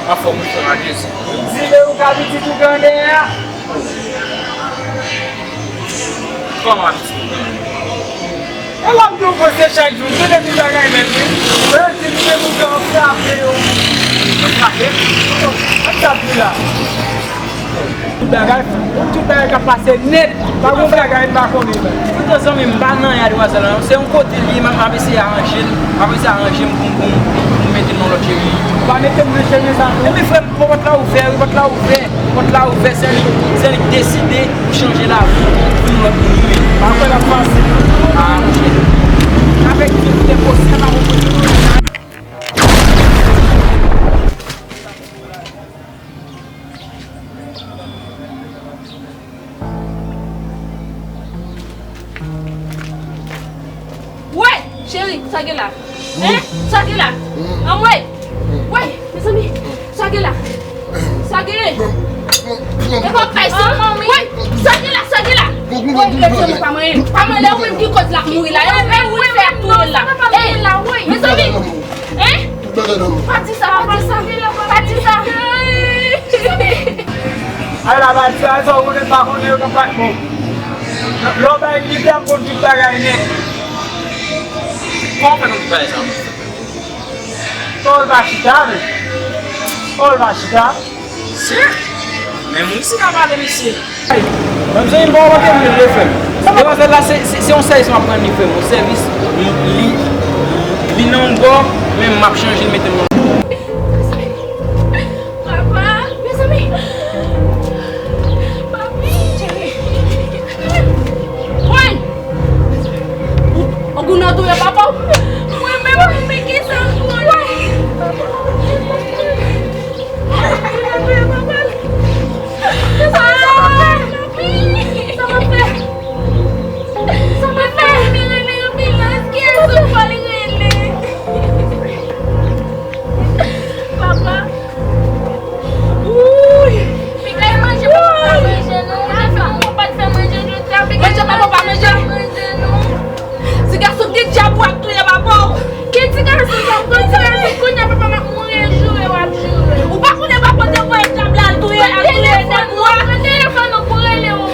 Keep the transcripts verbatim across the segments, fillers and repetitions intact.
Anfòm wi, frè m, a Jezi. Di le ou ka pitit ou grandè a. Kòman pitit ou grandè? E w ap di w panse chak jou, se depi bagay nèt wi. Yo di m se pou fè w frape yo. Frape? Sa k ap di la? Tout bagay, tout bagay k ap pase nèt. Pa gon bagay m pa konnen, men. Poutan zanmi m, m pa nan yadwazèl la non. Se yon kote l ye, m ap, m ap eseye aranje l. M ap eseye aranje m pou m, pou m, pou m mete l nan lòt chemen. Ou pa mete m nan chemen sa non. Epi frè m, pòt la ouvè wi, pòt la ouvè. Pòt la ouvè, sèl, sèl deside pou chanje lavi, pou yon lòt moun wi. Pa kwè l ap fasil. Ah, monchè. Avèk Dye, tout est possible. Woy, cheri, sa gen la? Hein? Sa gen la? Anmwey! Woy, mezanmi, sa gen la? Sa gen? E pa bay sa, manmi. Woy, sa gen la, sa gen la? Woy, mezanmi, pa manyen, pa manyen, ou menm ki koz l ap mouri la. E ou menm ki fè y ap touye l la. Ey, mezanmi! Hein? Pa di sa, pa di sa, pa di sa. Ay la, pa di sa, sa ou konnen pa konnen yo ka pa bon. Lè w bay lide, m konn tout bagay nèt. Kòman w fè konn tout bagay sa? Pawòl pa chita, men. Pawòl pa chita. Sè? Men moun isi ka pale, mesye. Ay, menm zanmi m pa w pa gen mil de frè m. Demwazèl la, se, se, se yon sèvis m ap rann li, frè m. Yon sèvis, li, li, li nan yon bò, men m ap chanje l, mete l nan. Papa, mezanmi. Papi. Woy! Ou, ou goumen w touye papa w? Mwen menm, men kisa m konnen? Woy! Sa m ap fè? Sa m ap fè? Sa m ap fè? Mezanmi, rele anbilans. Kiyès ou pral rele? Papa. Wouy! Piga e manje papa pa manje non. Ou te fè yon papa te fè manje jodi a, piga e manje papa pa manje non. Ti gason, gen dyab w ap touye papa w. Gen ti gason sa, w konn ti gason, kounye a papa m ap mouri, joure w ap joure. Ou pa konnen papa w te voye dyab la al touye, al touye nèg nwa. Pran telefòn ou pou rele w non.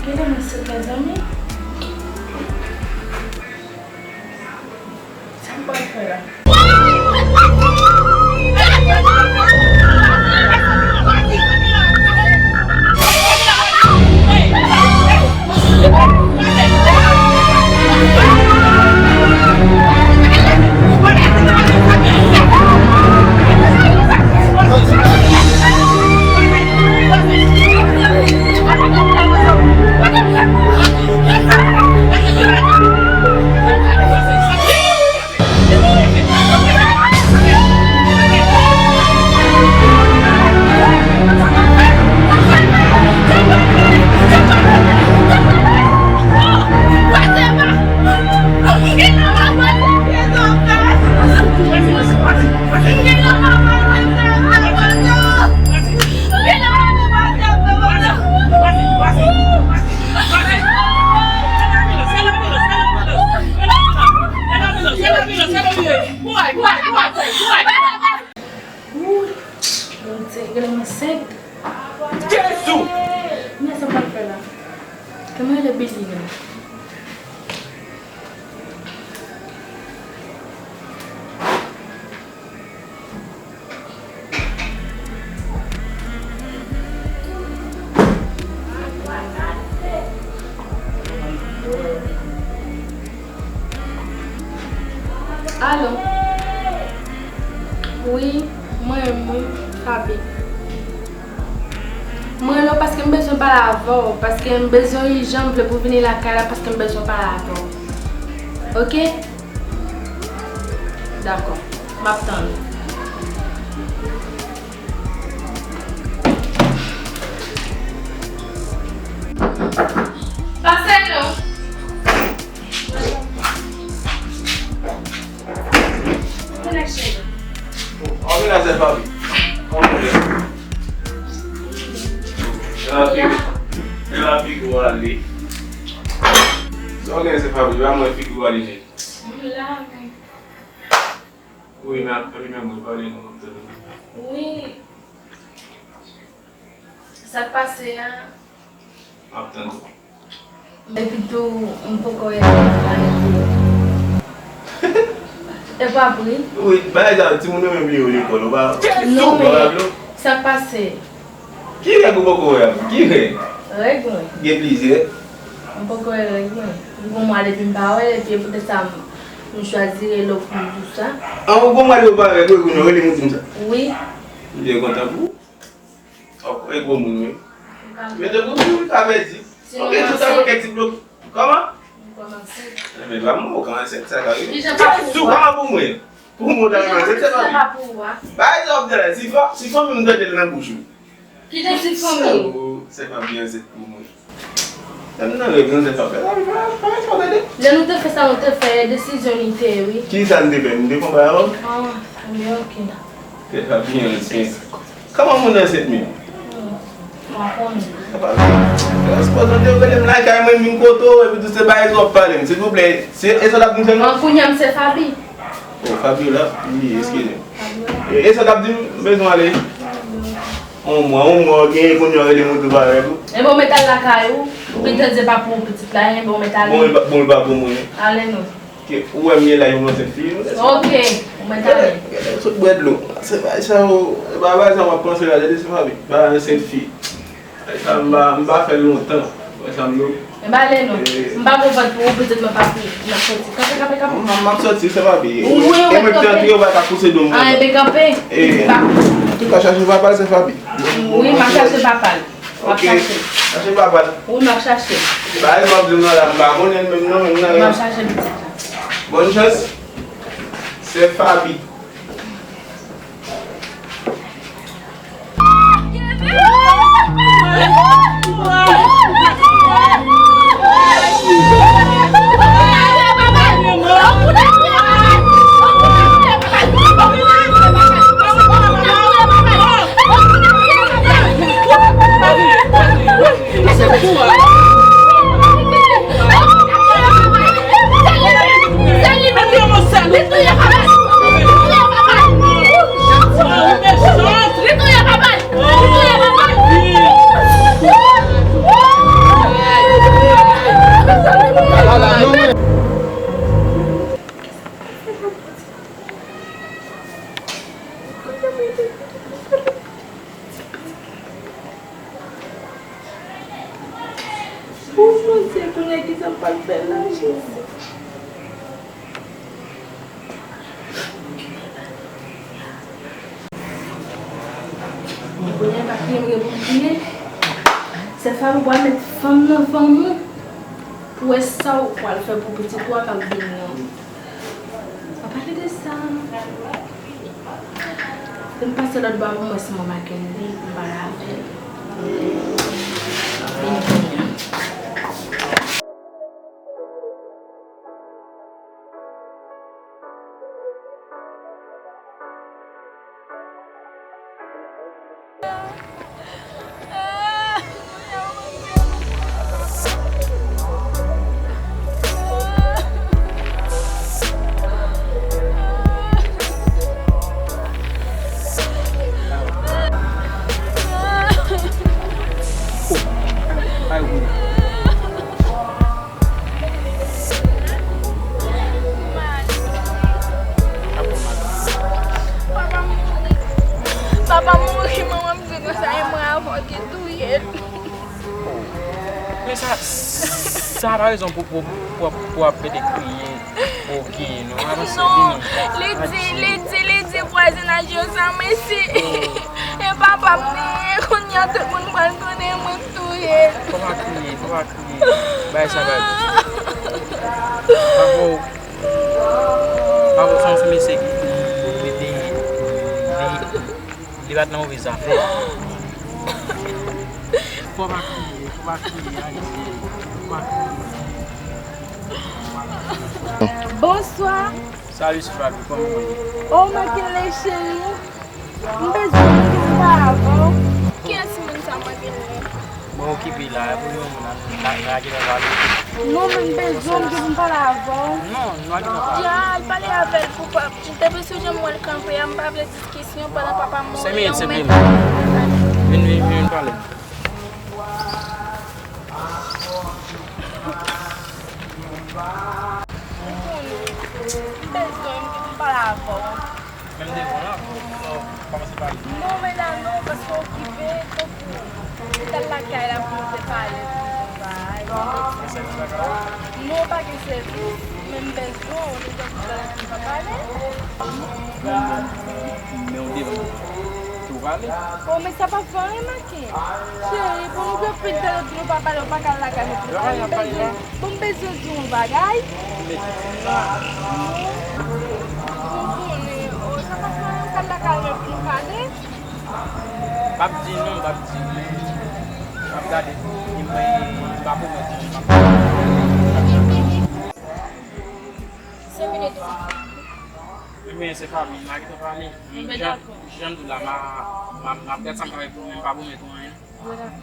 Genlè m ansent, mezanmi. Sa m pral fè la? Wouy, Bondye, genlè m ansent. Jezi! Men sa m pral fè la? Kòman rele Billy menm? Alo. Wi, mwen menm, wi, Faby. Mwen rele w paske m bezwen pale avè w, paske m bezwen ijan, m vle pou w vini lakay la paske m bezwen pale avè w. Oke? Dakò. M ap tann ou. Pase non. Antre la, sè Faby. Antre. Se la figi, se la figi w ale. Sa w gen, sè Faby? Pa mwen figi w ale, men. M la, men. Wi, men ap pale, men mwen pale, non, m ap tande. Wi. Sa k pase a? M ap tande w. Epi tou, m poko wè Faby. E pa vre? Wi, bagay sa, timoun yo menm yo lekòl, ou pa... Non, men sa k pase? Ki règ ou poko wè a? Ki règ? Règ mwen. Gen plizyè. M poko wè règ mwen. Li gon mwa depi m pa wè l, epi e poutèt sa m, m chwazi rele w pou m di w sa. An, ou gon mwa depi w pa wè règ ou, kounye a w rele m ou di m sa? Wi. M byen kontan pou ou. Fòk ou e gwo moun, wi. Mete gwo moun, wi, ka vle di. Ou gen tout sa pou kèk ti blòk. Kòman? Ou kòmanse. Enben, ba mwen, ou kòmanse, sa ka rive. Kijan pa pou ou a? Kòman pou mwen? Pou mwen, ta kòmanse, se pa mwen. Ba, e sa w ap di la, si fò, si fò, m tande l nan bouch ou. Kijan si fanmi? Sa, ou, se pa byen, se pou mwen. Sa m nan rèv nan tèt pa fè. Pa, pa, pa, pa tande. Lè nou te fè sa, nou te fè desizyon nou te, wi. Ki sa n te fè? Nou te fè yon bagay avan? Ah, men oke. Tèt pa byen, se. Kòman moun ansent menm? Hmm, mwen konnen. Sa pa byen. Respondan te rele m lakay mwen, vin kote w, epi tou se bagay sa w ap pale m. Silvouplè, se, e sa w t ap di m fè non? An kounye a m se Faby. Oh, Fabiola, wi, eskize m. Fabiola. E, e sa w t ap di m? M bezwen ale. Fabiola. On mwa, on mwa, w genyen kounye a w rele m tou parèy tou. Enben w mèt al lakay ou, ou gentan di se pa pou ou pitit la ye, enben w mèt ale. Bon, li pa, bon, li pa pou mwen. Ale non. Ke, ou wè m ye la, yon ansent fi. Ok, ou mèt ale. Gade, gade, sot bwè dlo. Se bagay sa yo, se bagay sa w ap panse la, gade se Faby, bagay ansent fi. Sa m pa, m pa fè l lontan. Wè sa m di w? Enben ale non. M pa gon vant pou ou, pitit mwen pa pou ou. M ap soti. Kanpe, kanpe, kanpe. M, m ap soti, se Faby. Wi, ou mèt kanpe. Ou pa ka pouse do m konsa. Ah, enben kanpe. Pitit pa pou ou. Antouka, chache papa l, se Faby. Wi, m ap chache papa l. M ap chache. Chache papa l. Wi, m ap chache. Bagay m ap di w nan la, m pa konnen l menm non, menm nan. M ap chache pitit la. Bòn chans. Se Faby. Ou, Bondye, kounye a kisa m pral fè la, Jezi? Bon, kounye a pa kriye m gen pou m kriye. Sè Faby, ou pral met fanm nan fanm ou pou wè sa ou pral fè pou pitit ou a k ap vini an. Pa pale de sa. Pou m pase lòt bò a pou m wè si mwen pa gen li, pou m pale avè l. Vini kounye a. Papa mouri, manman m di konsa, e mwen avan ki touye l. Men sa, sa pa rezon pou, pou, pou, pou ap mete kriye. Ok, nou avanse, non, vini. Li di, li di, li di vwazinaj yo san mesi. E papa m li ye, kounye a tout moun pral konnen mwen k touye l. Fò pa kriye, fò pa kriye. Bay sa bay. Bravo. Bravo, se yon mesye ki, ki, ki, ki, li pa t nan move zafè. Fò pa kriye, fò pa kriye, Ayiti, fò pa kriye. Bonswa. Salut, Fabi, kòman w ye? Oh, Makele cheri. M bezwen w, m gen pou m pale avè w. Kiyès moun sa, Makele? Mwen okipe la, pou yon moun la, la, la, ki ta pale. Non, men m bezwen w, m gen pou m pale avè w. Non, nou pa gen tan pale. Ya, al pale avè l pou pa, m te bezwen jan m wè l kanpe a, m pa vle diskisyon pandan papa m mouri an, men. Vin, vin, vin pale. Ou konnen, m bezwen w, m gen pou m pale avè w. Menm devan la, pou, pou, pou kòmanse pale. Non, men la non, paske w okipe, tankou, li t al lakay la pou nou te pale, pou nou te bay. Gen sèvis lakay ou? Non, pa gen sèvis, men m bezwen w, ou te tankou talè pou nou pa pale. Men, men, men w devan, pou pale. Oh, men sa p ap fè anyen, Make. Cheri, pou nou gen pil tan nou di nou pa pale, ou pa ka al lakay mwen pou nou pale, m bezwen. Bon, m bezwen di yon bagay. Ou mete moun la. Ou konnen, o, sa pa fè anyen, ou ka lakay mwen pou nou pale. M p ap di non, m p ap di, men m ap gade, e mwen, m pa pwomèt non, m ap gade. Senk minit. Ebyen, se Fabi, m lage tou pale. Jan, jan m di w la, m a, m a, m ap gade sa m ka fè pou mwen, m pa pwomèt ou anyen. Bon, dakò.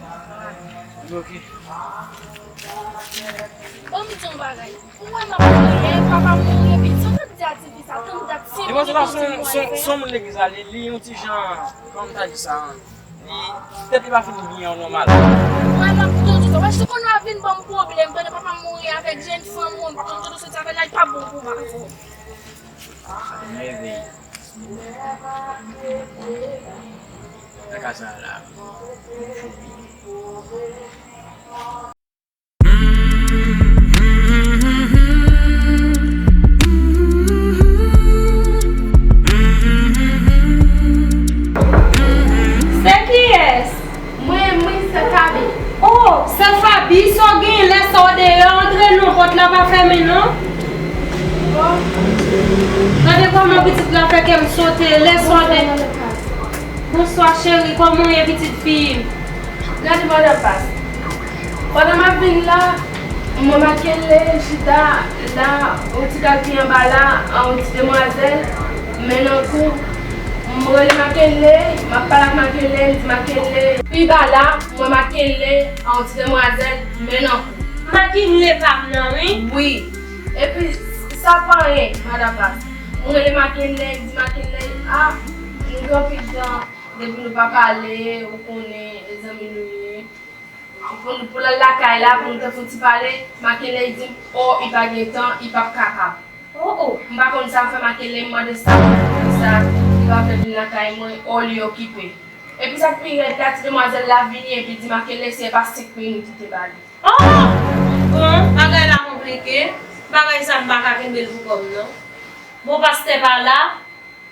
Ok. Bon, m di yon bagay. Ou wè m ap mouri, papa m mouri, epi sa w t ap di a tifi sa, tann dat se moun ki di mwen se. Li panse la se yon, se yon, se yon moun legliz la, li, li yon ti jan, kòman m ta di sa, li, tèt li pa fin byen an nòmal. Ou wè m ap tou di sa, paske kounye a vin ban m pwoblèm, pandan papa m mouri avèk jèn fanm, ou, tout, tout, soti avè l la, li pa bon pou m avè w. Mèvèy. Nan ka sa la, m chofe. Se kiyès? Mwen, mwen, se Fabi. Oh, se Fabi, sa w genyen lè sa w deyò, antre non, pòt la pa fèmen non. Gade kòman pitit la fè kè m sote, lè sa w de-, bonswa cheri, kòman w ye pitit fi m? Gade madan Pas. Pandan m ap vin la, m wè Makele chita la, yon ti kalpi anba la, a yon ti demwazèl, men nan kou. M rele Makele, m ap pale ak Makele, m di Makele. Pi ba la, m wè Makele, a yon ti demwazèl, men nan kou. Makinle pa m nan, wi. Wi. Epi, sa pa anyen, madan Pas. M rele Makele, m di Makele, a, nou gen anpil tan depi nou pa pale, ou konnen, e zanmi nou ye. Pou, pou l al lakay la, pou nou te fouti pale, Makele di m, o, li pa gen tan, li p ap kapab. O, o, m pa konn sa fè Makele, m mande sa, sa, li pa vle vin lakay mwen, o, li okipe. Epi sa k pi rèd la, ti demwazèl la vini epi di Makele se pa senk minit li te ba li. O! Bon, bagay la konplike. Bagay sa m pa ka kenbe l pou kò m non. Bon, pastè pa la.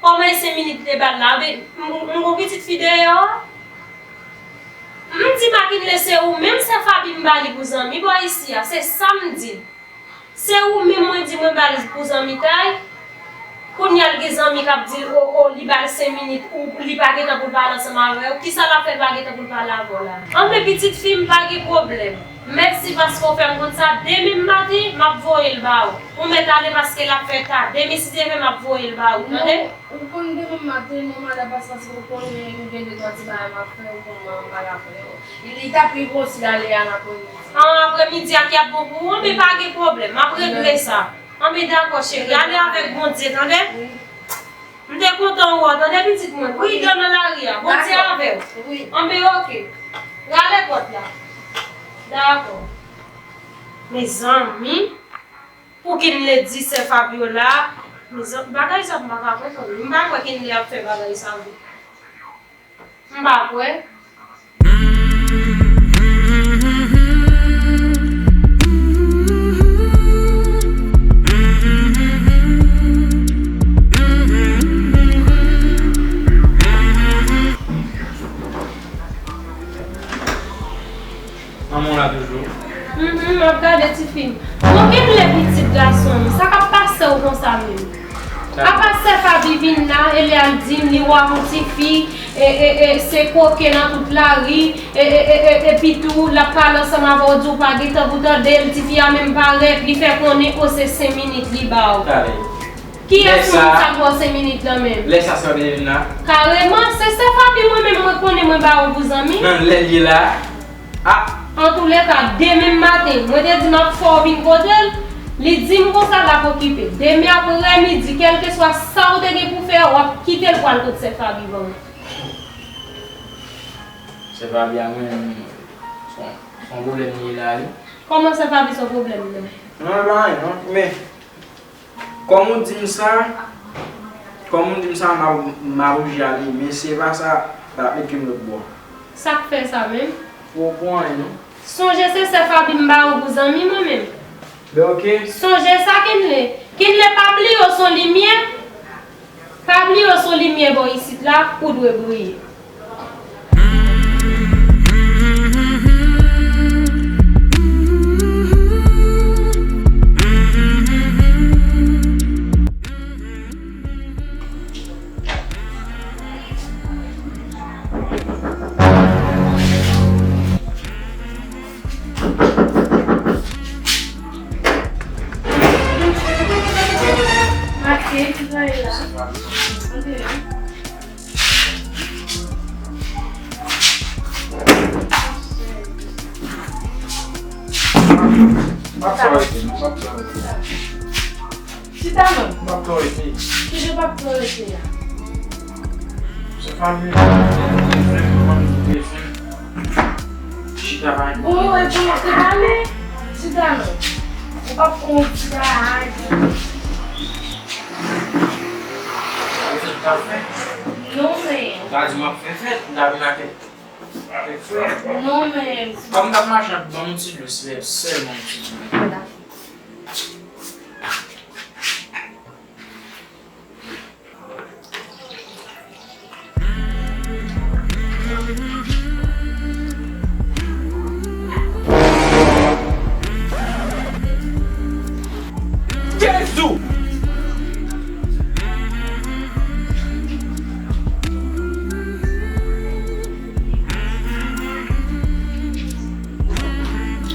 Kòman e senk minit li te ba l la? Anben, m, m gon pitit fi deyò. M di Makinle se ou menm, se Fabi m ba li pou zanmi bò isi a. Se sa m di l. Se ou menm mwen di mwen ba l pou zanmitay. Kounye a l gen zanmi k ap di l, o, o, li ba l senk minit, ou li pa gen tan pou l pale ansanm avè w. Kisa l ap fè l pa gen tan pou l pale avè w la? Anben pitit fi m pa gen pwoblèm. Mèsi paske w fè m konn sa. Demen maten, m ap voye l ba ou. Ou mèt ale paske l ap fè ta. Demen si Dye vle, m ap voye l ba ou, tande? Ou konn demen maten, non, madan Pas, paske ou konnen m gen de twa ti bagay m ap fè, ou konn mwen m pa ka fè yo. Li t ap pi bon si l ale a nan apremidi. An apremidi a ki ap bon pou ou, men pa gen pwoblèm, m ap regle sa. Anben dakò cheri, ale avèk Bondye, tande? Wi. M te kontan wè w, tande pitit mwen. Pridan nan lari a, Bondye avè w. Wi. Anben oke. Rale pòt la. Dakò. Mezanmi. Pou Kinley di sè Fabiola, mezanmi, bagay sa m pa ka konprann. M pa kwè Kinley ap fè bagay sa vre. M pa kwè. Bon, gen lè pitit gason m, sa k ap pase w konsa menm? Apa sè Faby vin la, e lè al di m li wè yon tifi, e, e, e, se koke nan tout lari, e, e, e, e, epi tou, l ap pale ansanm avè w, di w pa gen tan pou tande l, tifi a menm parèt, li fè konnen, o, se senk minit li ba w. Kiyès moun sa k ba w senk minit lan menm? Lè sa sè w te vin la? Kareman, se sè Faby mwen menm, mwen konnen mwen ba w pou zanmi. Nan lè l ye la, Ah! Antouleka, demen maten, mwen te di m ap fè w vin kote l, li di m konsa l ap okipe. Demen aprè midi, kèlkeswa sa w te gen pou fè a, w ap kite l pral kot sè Faby ban mwen. Sè Faby a mwen, se yon, se yon pwoblèm li ye la, wi. Kòman sè Faby se yon pwoblèm, non? Non, e pa anyen, non, men Kòm ou di m sa, kòm ou di m sa, m ap, m ap oblije ale, men si se pa sa, m ap met pye m lòt bò. Sa k fè sa menm? Pou, pou anyen, non. Sonje se sè Faby m ba ou pou zanmi mwen menm. Ben, oke. Sonje sa, Kenley. Kenley, pa bliye w se yon limyè. Pa bliye w se yon limyè bò isit la, ou dwe briye. Mache, ki travay la? Antre non. M ap travay, m ap travay. Chita non. M ap travay. Kijan w p ap travay a? Se pa mwen, mwen bezwen. Chita pa. Bon, mwen te pale. Chita non. Ou p ap konn chita a. Ou fèt t ap fè? Non, men. Ou ta di m ap fè fèt, m ta vin ak fèt. Non, men. Kòm m t ap mache, ban m yon ti dlo, silvouplè, sèlman yon ti dlo. Dakò. Jezi!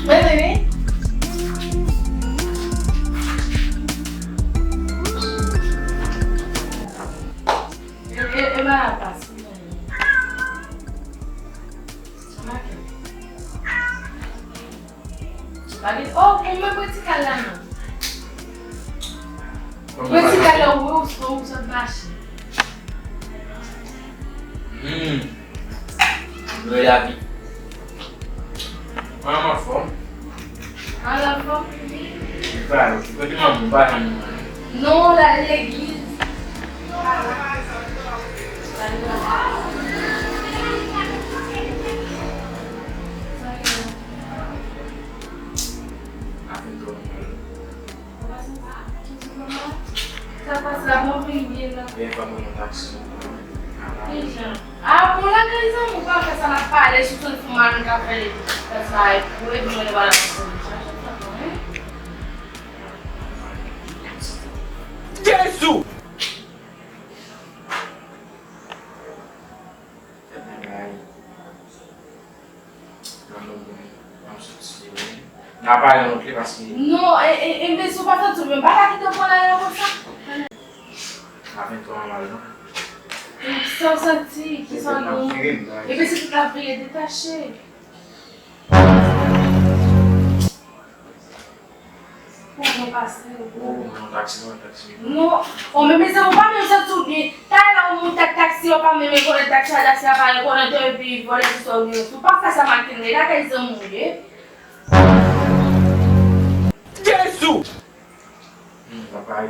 Mezanmi. E, e, e ba la plas pou mwen. Sa make. Sa pa gen, oh, pou mwen pran ti kal la non. Pran ti kal la, ou, ou, ou sot mache. Hmm. Nouvèl lavi. Mwen anfòm. An anfòm? Ba, kote manman, ba, manman. Non, l al legliz. Sa pase la, bon, vin byen la. Byen, fò mwen yon taksi. Kijan? A, bon, lakay zanmi w pa fè sa, n ap pale sou telefòn, m ka fè, fè sa, epi pou epi mwen, nou pa la pou chache sa, non, wi. Jezi! Fè bagay. Nan bon, bon, bon, soti, wi. N a pale yon lòt lè paske. Non, e, e, e, men si w pa santi w byen, pa ka kite w pran lari a konsa. Avèk twa mal, non. Sa w santi, ki sa w nou. Epi se tout la veye detache. Kòman pase? Oh, non, taksi, non, taksi. Non. Oh, men mezanmi, ou pa menm santi w byen. Talè ou monte ak taksi, ou pa menm rekonèt taksi a, taksi a pa rekonèt ou, epi vòlè di sa w gen. Ou pa fè sa, Makenley, lakay zanmi w ye. Jezi! Hmm, papa,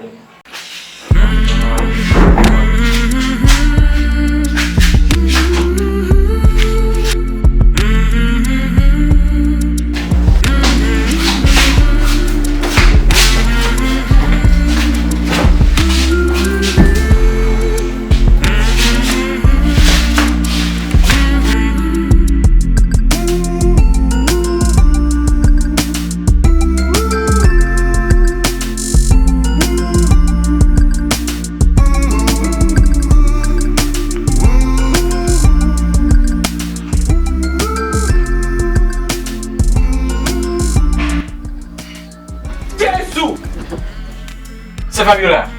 Tou. Se Fabiola.